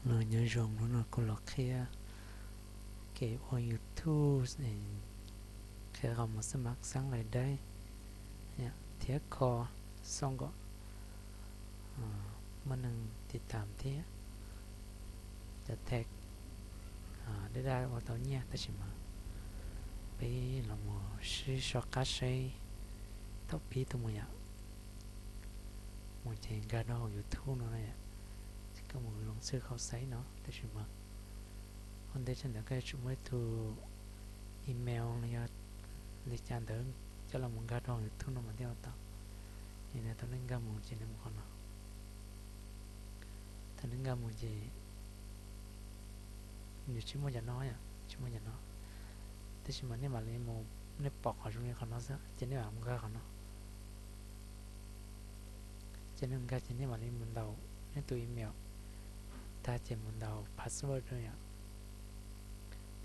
Nyob zoo, hnub no kuv los qhia kev ua YouTube, qhia qhov mus xab mab xeeb lais daib thiab kho xoo kom muaj neeg tiv tam thiab cov tag daj daj ua tau nyiaj, tab sis mas peb los mus sib so qab saib thaum pib tuaj mus yom. Mus ces nkag rau hauv YouTube no na yom, ces koj mus zoo xwb qhov saib no, tab sis mas ua ntej tshaj ntawd koj yuav tsum muaj ib tug email los yog li cas ntawd coj los mus nkag rau hauv YouTube no mas thiaj ua tau. Ces thaum nej nkag mus ces nej mus qhov no. Thaum nej nkag mus ces nws tsis muaj cov no yom, tsis muaj cov no. Tab sis mas nej mam li mus, nej pom qhov zoo li qhov no xwb ces nej mam mus nkag qhov no. Ces nej nkag ces nej mam li mus ntaus nej tus email tag ces mus ntaus password rau yom.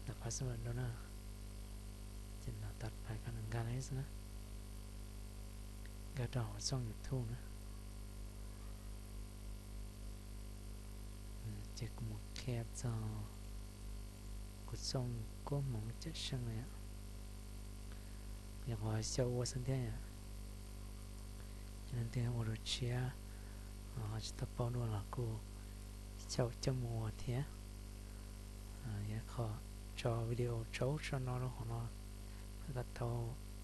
Ntaus password rau na. Ces ntaus tas pais koj nkag li xwb na. Nkag rau hauv xoo YouTube na. Ces kuv mus qhia txog kuv xoo Kuab Hmoov Cawm Seej no yom. Yog qhov xyaum ua xwb thiab yom. Yog leej twg ua dua tshiab ho tsis tau paub dua los kuj xyaum coj mus ua thiab. Yog qhov tso video tsaub tso no rau hauv no kom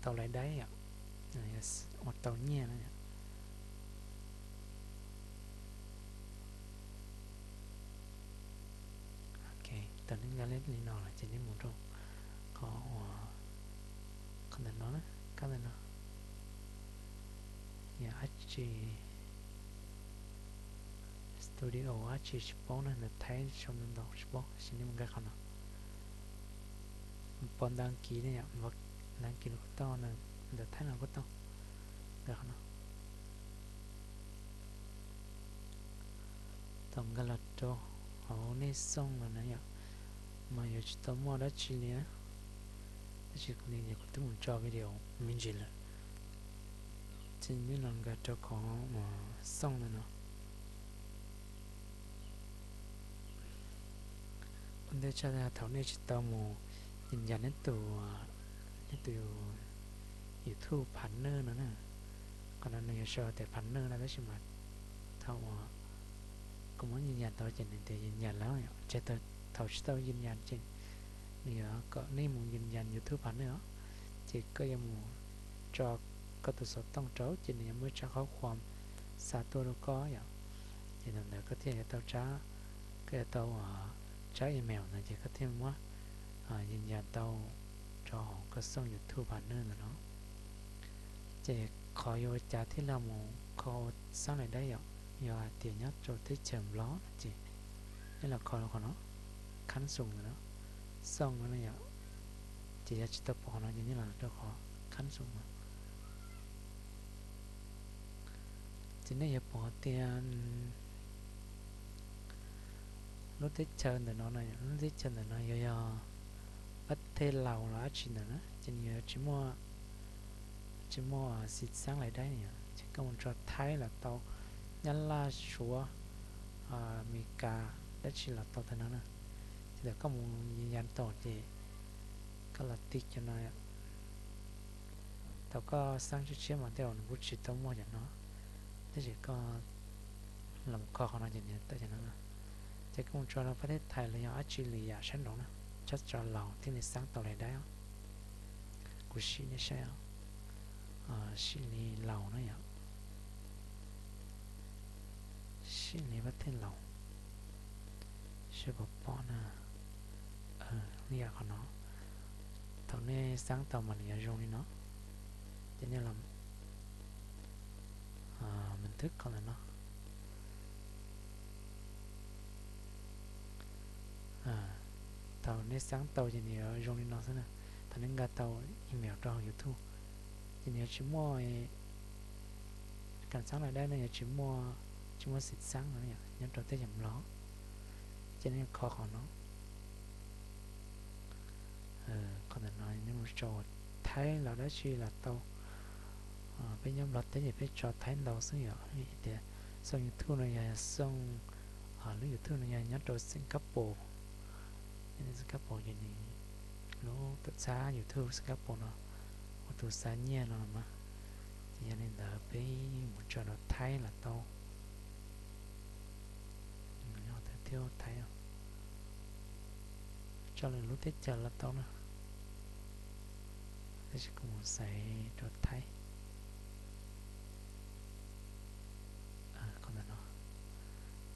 tau lais daib yom, ua tau nyiaj na yom. Ok, thaum nej nkag li no lawm ces nej mus rau qhov uas, qhov ntawm no na, kab ntawm no. Yog dab tsi, studio dab tsi tsis paub na, ntawv Thaib sau ntau ntau tsis paub, tab sis nej mus nkag qhov no. Pos ntav kiv ne yom, ntav kiv los kuj tau, ntawv Thaib los kuj tau, nkag qhov no. Thaum nkag los rau hauv nej xoo los na yom, mas yuav tsis tau muaj dab tsi li na. Tab sis kuv li ces kuv twb mus tso video me ntsis lawm, ces nej los nkag rau qhov uas xoo ntawm no. Ua ntej tshaj thaum nej tsis tau mus yees yas nej tus, nej tus YouTube partner no na, qhov no nws yuav sau tias partner no, tab sis mas thaum uas koj muab yees yas tau ces nws tias yees yas lawm, ces thaum tsis tau yees yas ces nws yuav kom nej mus yees yas YouTube partner os. Ces koj yuav mus tso koj tus xov tooj rau ces nws yuav muaj ib tsab qhob khuam xa tuaj rau koj yom. Ces thaum ntawd koj thiaj yuav tau tsab, koj yuav tau tsab email ntawd ces koj thiaj muab yees yas tau rau hauv koj xoo YouTube partner ntawm no. Ces qhov yuav ua cas thiaj li mus kho xab lais daib yom, yog hais tias nyob rau teb chaws Nplog no ces nej los kho rau qhov no, khab xoom ntawm no, xoom no yom. Ces yog tsis tau pom qhov no ces nej los rau qhov khab xoom no. Ces nej yuav pom tias lub teb chaws ntawm no, lub teb chaws ntawm no yuav yog pab thej Laus los dab tsi ntawd na, ces nws yuav tsis muaj, tsis muaj xim xaab lais daib na yom. Ces koj mus tso Thaib los tau, Nyab Laj, Suav, Amelikas dab tsi los tau tag no na. Ces thaum koj mus yas tau ces koj los tig cov no. Thaum koj xaab tshiab tshiab mas tej zaum nws kuj tsis tau muaj cov no, tab sis koj los kho qhov no ces nws tawm cov no. Ces koj mus tso rau pab thej Thais los yog dab tsi lwm yam sab nraud na, txhob tso Laus thiaj li xaab tau lais daib os. Kuv sim nej saib os, sim li Laus na yom, sim li pab thej Laus, saib puas pom na. Li yam qhov no, thaum nej xaab tau mas nws yuav zoo li no, ces nej los mus twb qhov ntawm no. Thaum nej xaab tau ces nws yuav zoo li no xwb na. Thaum nej nkag tau email rau hauv YouTube ces nws yuav tsis muaj, kam xaab lais daib no yuav tsis muaj, tsis muaj xim xaab no yom, nyob rau teb chaws Nplog. Ces nej kho qhov no, qhov ntawm no nej mus tso Thaib los dab tsi los tau. Peb nyob Nplog teb ces peb tso Thaib ntau xwb yom, vim tias xoo YouTube no yog xoo Ho lub YouTube no yog nyob rau Singapore. Nyob rau Singapore ces nws, lub tuam txhab YouTube Singapore no ua tus xa nyiaj no los mas, ces yog li ntawd peb mus tso rau Thaib los tau. Thiab Thaib, tso lwm lub teb chaws los tau na. Tab sis kuv mus xaiv rau Thaib. Qhov ntawm no,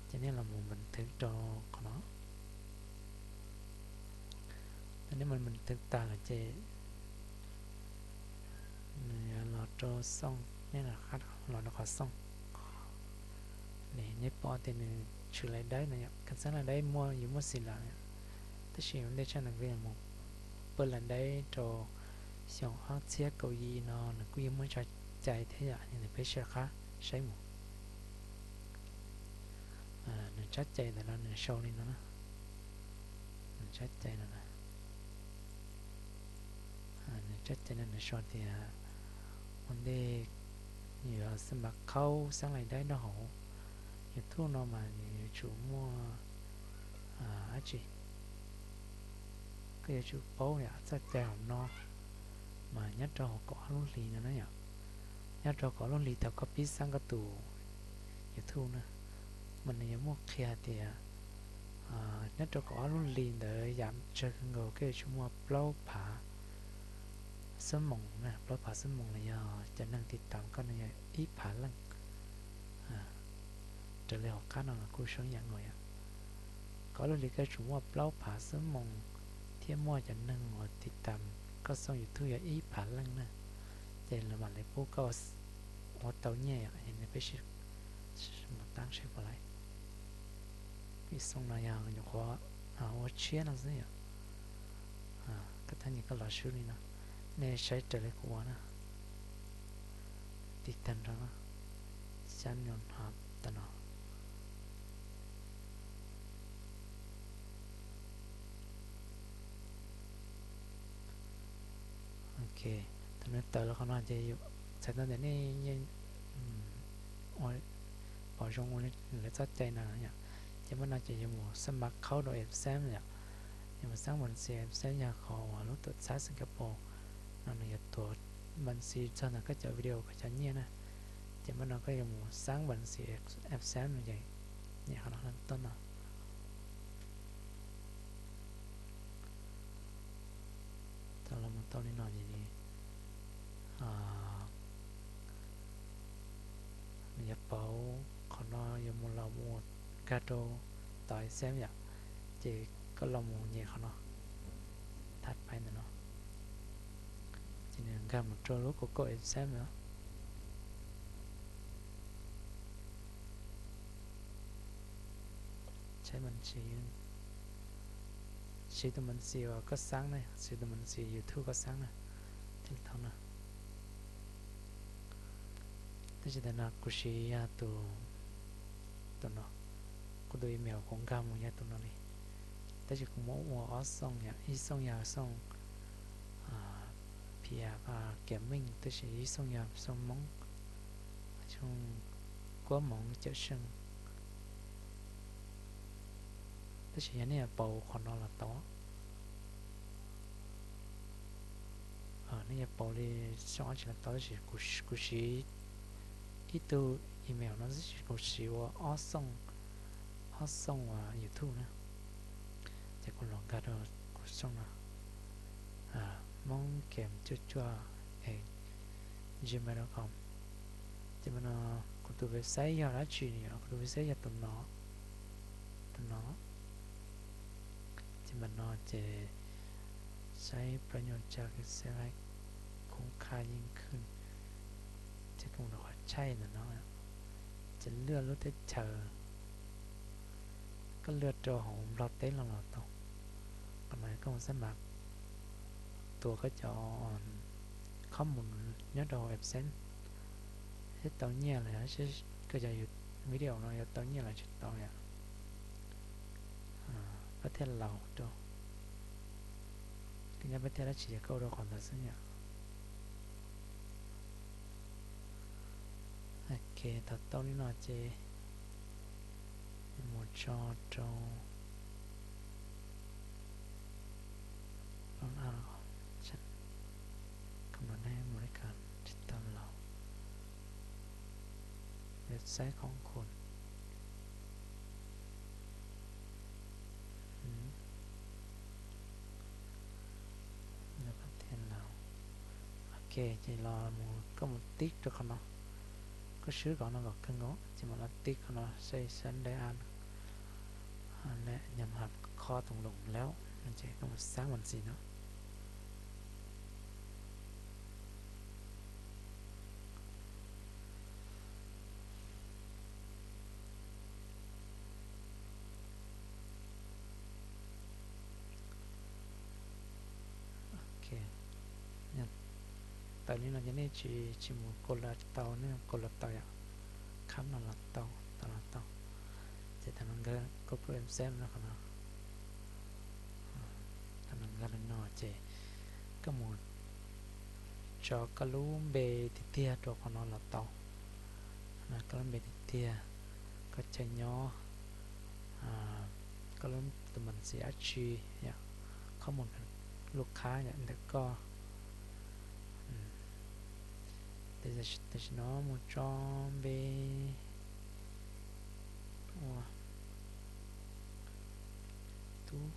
ces nej los mus npees thwv rau qhov no. Thaum nej mus npees thwv tag lawm ces nws los rau xooj, nej los rau qhov xooj. Nws, nej pom tias nws tshwm lais dawb no yom, kheev xeeb lais dawb muaj, yuav muaj xim lawm yom. Tab sis ua ntej tshaj ntawd kuv yuav mus pawj lais dawb rau xyoo ob txhiab kaum yim no nws kuj yuav muaj tso cai thiab yom, yog li ntawd peb sib rov qab saib mus. Nws tsab cai ntawm no nws sau li no na. Nws tsab cai no na, nws tsab cai no nws sau tias ua ntej yuav xab mas khaub xeeb lais dawb rau hauv YouTube no mas nws yuav tsum muaj dab tsi, koj yuav tsum paub yom, txoj cai hauv no mas nyob rau hauv kaum ob lub hlis no na yom. Nyob rau kaum ob lub hlis thaum koj pib xeeb koj tus YouTube na, mas nws yuav muaj qhia tias nyob rau kaum ob lub hlis ntawd yam tsawg kawg nkaus koj yuav tsum muaj plaub phav xuab moos na, plaub phav xuab moos los yog cov neeg tiv tam koj no yog ib phav leej. Raws li hauv qab no los kuj zoo ib yam nkaus yom. Kaum ob lub hlis koj yuav tsum muaj plaub phav xuab moos thiab muaj cov neeg uas tiv tam koj xooj YouTube yog ib phav leej na, ces lawv mam li pub koj ua tau nyiaj yom. Yog li peb sim mus tab saib puas laib. Ib xoo no yog nyuam qhuav ua tshiab no xwb yom. Koj tab nyem koj los swb li no, nej saib raws li kuv ua na. Tiv tag nrho xya nyuag hom tam no. Ok, thaum nws tawm los qhov no ces txhais tau tias nej yeej pom zoo ua lawv txoj cai no yom. Ces muaj no ces yuav mus xab mas khaub rau AdSense yom. Yuav mus xeeb npees xis AdSense yog qhov uas lub tuam txhab Singapore no nws yuav tuav npees xis txog ntawm koj cov video koj cov nyiaj na. Ces muaj no koj yuav mus xeeb npees xis AdSense no ces nyem qhov no leej toj no. Thaum los mus tau li no ces nws yuav pauv qhov no yuav mus los mus nkag rau tom AdSense yom. Ces koj los mus nyem qhov no, thab pais ntawm no, ces nws nkag mus rau lub Google AdSense no. Saib npees xis, siv tus npees xis uas koj xeeb na, siv tus npees xis YouTube koj xeeb na, thiaj li tau na. Tab sis ntawm no kuv siv yog tus, tus no, kuv tus email kuv nkag mus yog tus no li. Tab sis kuv muab ua ob xoo yom, ib xoo yog xoo P R Gaming, tab sis ib xoo yog xoo Hmoob, xoo Kuab Moov Cawm Seej. Tab sis yog nej yuav pauv qhov no los tau, nej yuav pauv li xoo dab tsi los tau, tab sis kuv siv ib tug email no tab sis kuv siv ua ob xoo, ob xoo uas YouTube na. Ces kuv los nkag rau kuv xoo no, Hmoob Game cuaj cuaj at gmail dot com. Ces mas no kuv tus website yog dab tsi no, kuv tus website yog tus no, tus no. Ces mas no ces saib plaub nyuag tsa kws xeeb laib khoob khaj yeej khwj, ces kuv rau qhov tshaib ntawm no, ces lwaj lub teb chaws, koj lwaj rau hauv Nplog teb los los tau. Qhov no koj mus xab mas tuav koj cov khob mus nyob rau hauv AdSense seb tau nyiaj lawm, koj cov video no yuav tau nyiaj lawm tsis tau yom. Koj thiaj laus rau, koj nyob peb thiaj dab tsi ces koj ua rau qhov ntawd xwb yom. Ok, thaum tau li no ces Mus tso rau, kom no nej mus li ko tsis tau los, website khoom khum. Ok, ces los mus, koj mus tib rau qhov no, koj swb qhov no kom kawg nkaus ces mam los tib qhov no, saib xab dai an, lawm nyam hab khob toos loos laub no ces koj mus xab mus ntxiv no. Tawm li no ces nej tsis, tsis mus kaus las tau, nej kaus las tau yom, khab no los tau, tau los tau. Ces thaum no nkag Google Adsense no, qhov no, thaum no nkag li no ces koj mus tso koj lub npe tiag tiag rau qhov no los tau. Koj lub npe tiag tiag, koj chaw nyob, koj lub, tus mas ntxiv dab tsi, yom, qhov mus lub qhab yom ntawm koj. Tam sim no mus tso npe ua Tub,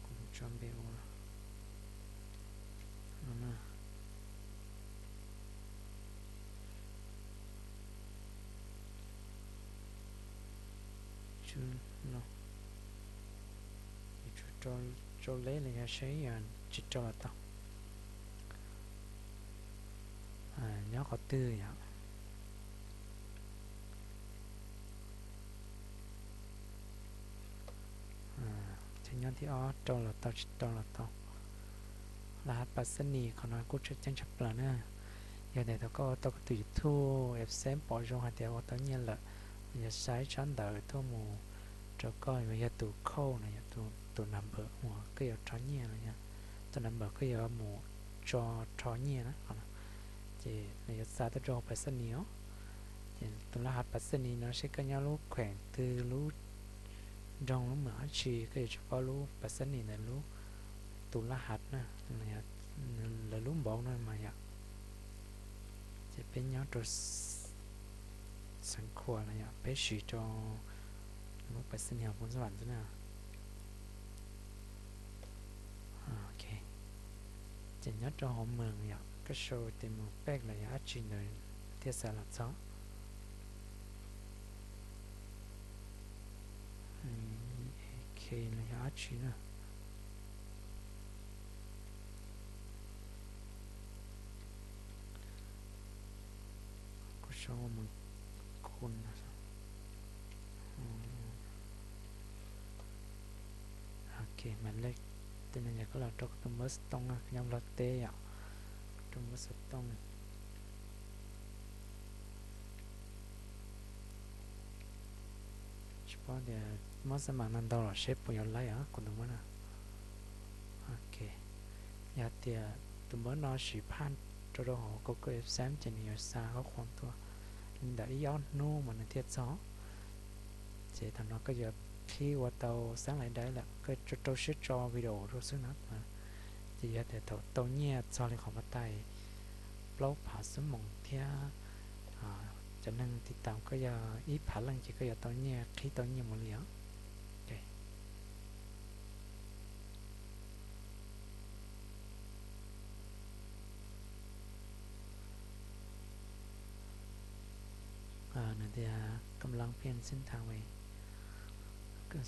kuv mus tso npe ua no na. Tswb Lauj, yuav tsum rau leb los yog saib tsis rau los tau. Nyob qhov twg yom? Chaw nyob thib ob rau los tau tsis rau los tau. Laj hab pas xab nis qhov no kuj tseem ceeb tshaj plaws na. Yog tias thaum koj ua tau koj tus YouTube AdSense pom zoo hais tias ua tau nyiaj lawm, yog xa ib tsab ntawv tuaj mus rau koj, yog tus code no, yog tus number uas koj yuav rho nyiaj los yog tus number koj yuav mus tso rho nyiaj na, ces nws yuav xa tuaj rau pas xab nis os. Ces tus laj hab pas xab nis no seb koj nyob lub kheem twg, lub nroog, lub mem dab tsi, koj yuav tsum paub lub pas xab nis ntawd lub, tus laj hab na, lawv lub npaum no mas yom. Ces peb nyob rau Xeev Khuam los yog peb siv rau lub pas xab nis Phoo Xab Vam xwb na. Ces nyob rau hauv mem yom, koj sau tias mus pem los yog dab tsi ntawd thiaj xa los txog. K los yog dab tsi na. Kuv sau mus kun. Ok, mas lej, tus no yog koj los rau koj tus npawb xov tooj, koj nyob Nplog teb yom, rau npawb xov tooj. Tsis paub tias muab xab mam no ntau los seb puas yuav laib os kuv tus npawb no. Ok, yog tias tus npawb no siv phaj rau rau hauv Google AdSense ces nws yuav xa cob khuam tuaj li ntawm ib ob hnub mas nws thiaj txog. Ces thaum no koj yuav qhib ua tau xeeb lais dai lawm, koj rau siab tso video rau xwb na. Ces yog tias thaum tau nyiaj txog li qhov mas tais plaub phav xuab moos thiab cov neeg tiv tam koj yog ib phav leej ces koj yuav tau nyiaj, qhib tau nyiaj mus li os. Nws tias กำลังเปลี่ยนเส้นทาง về,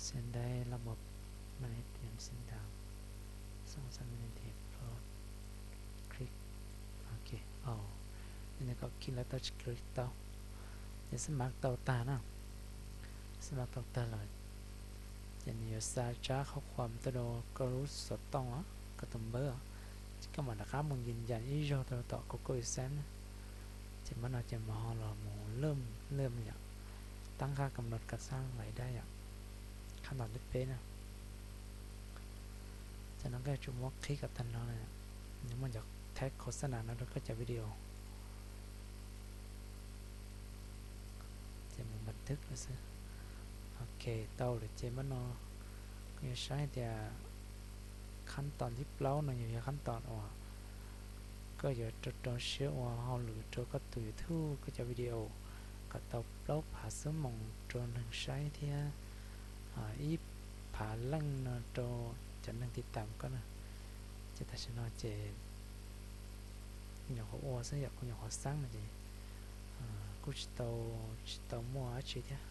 เส้นได้ระบบ ไม่ได้เปลี่ยนเส้นทาง สองสามวินาที โปรดคลิก OK. Nws kom kis lawv tau tsis kis tau, ces xab mam tau tag na, xab mam tau tag lawm, ces nws yuav xa tsab cob khuam tuaj rau koj lub xov tooj, koj tus npawb, ces koj mam rov qab mus yws yam ib zaug rau tom Google AdSense na. Ces mam no ces mam ho los mus lwm lwm yom, tab qab kam los kam xab lais dai yom, qhab ntawm lej peb na. Ces no koj yuav tsum muab qhib kom tag nrho, nws muaj cov thaib khos xab nam no rau koj cov video. Ces mus Npa twg lawm xwb. Ok, tau lawm ces mam no koj yuav saib tias khab tom thib plaub no yog khab tom uas koj yuav rau rau siab ua hauj lwm rau koj tus YouTube, koj cov video kom tau plaub phav xuab moos rau neeg saib thiab ib phav leej no rau cov neeg tiv tam koj na. Ces tam sim no ces kuv nyuam qhuav ua xwb yom, kuv nyuam qhuav xab no ces kuj tsis tau, tsis tau muaj dab tsi thiab.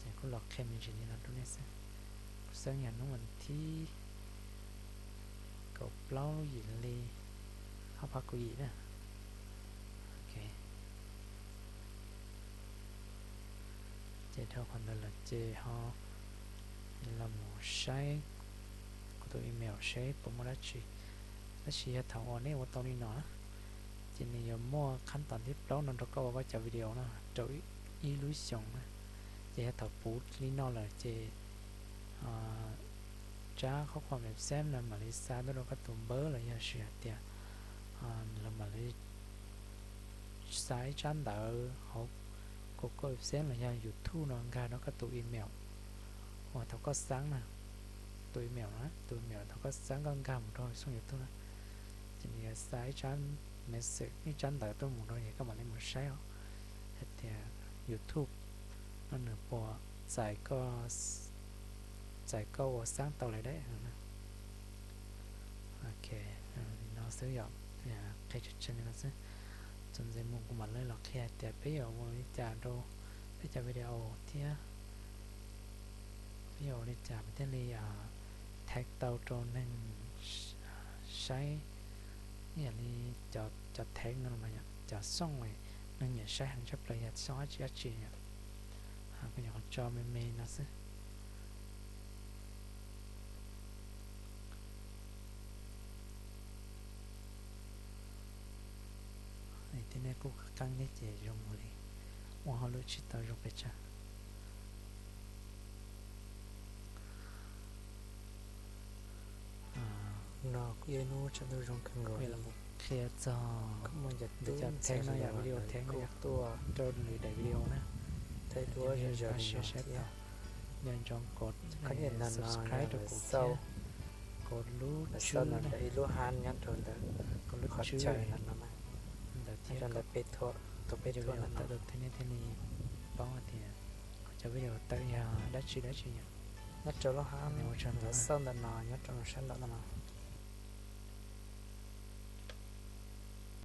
Ces kuj los qhia me ntsis li no rau nej xwb. Kuv xab yog hnub vas thib kaum plaub lub yim hli ob phav kaum yim na. Ces dhau qhov ntawd lawm ces ho los mus saib kuv tus email seb puas muaj dab tsi. Tab sis yog thaum uas nej ua tau li no na, ces nws yuav muaj khab tom thib plaub no rau koj ua koj cov video no rau ib lub xyoos na. Ces yog thaum puv li no lawm ces tsab qhov khuam mem xeeb no mam li xa tuaj rau koj tus npawb los yog hais tias lawv mam li xa ib tsab ntawv hauv Google AdSense los yog YouTube no nkag rau koj tus email uas thaum koj xab na, tus email no, tus email thaum koj xab koj nkag mus rau xoo YouTube na, ces nws yuav xa ib tsab message, ib tsab ntawv tuaj mus rau ces koj mam li mus saib os hais tias YouTube no nws puas txais koj ua xab tau lawm deb. Ok, li no xwb yom, qhia tseeb tseeb li no xwb. Txuas ntxiv mus kuv mam li los qhia hais tias peb yuav ua li cas rau peb cov video thiab peb yuav ua li cas peb thiaj li thaij tau rau neeg saib, ib yam li cov thaij no los cov xoo neeg nyiam saib heev tshaj plaws yog xoo dab tsi dab tsi yom. Kuv nyuam qhuav tso me me no xwb. Thiab nej kuj qeeb thiab ces zoo ua li ua hauj lwm tsis tau zoo pes tsawg. No kuj yog ib hnub tsaus ntuj zoo kawg nkaus li. Qhia txog cov thaij no yom, video thaij no yog tuaj rau lwm daim video na. Thaij duab zoo zoo li no thiab. Nco ntsoov kov subscribe rau kuv thiab, kov lub tswb, ib lub hab nyob rau ntawm, kov lub qhov chaw no, ntawd thiab ntawm peb thuam, tau peb thuam ntawm no thiaj li paub hais tias kuv cov video tawm yog dab tsi dab tsi yom. Nyob rau lub hab ntawd, xauj ntawm no, nyob rau sab nraum no.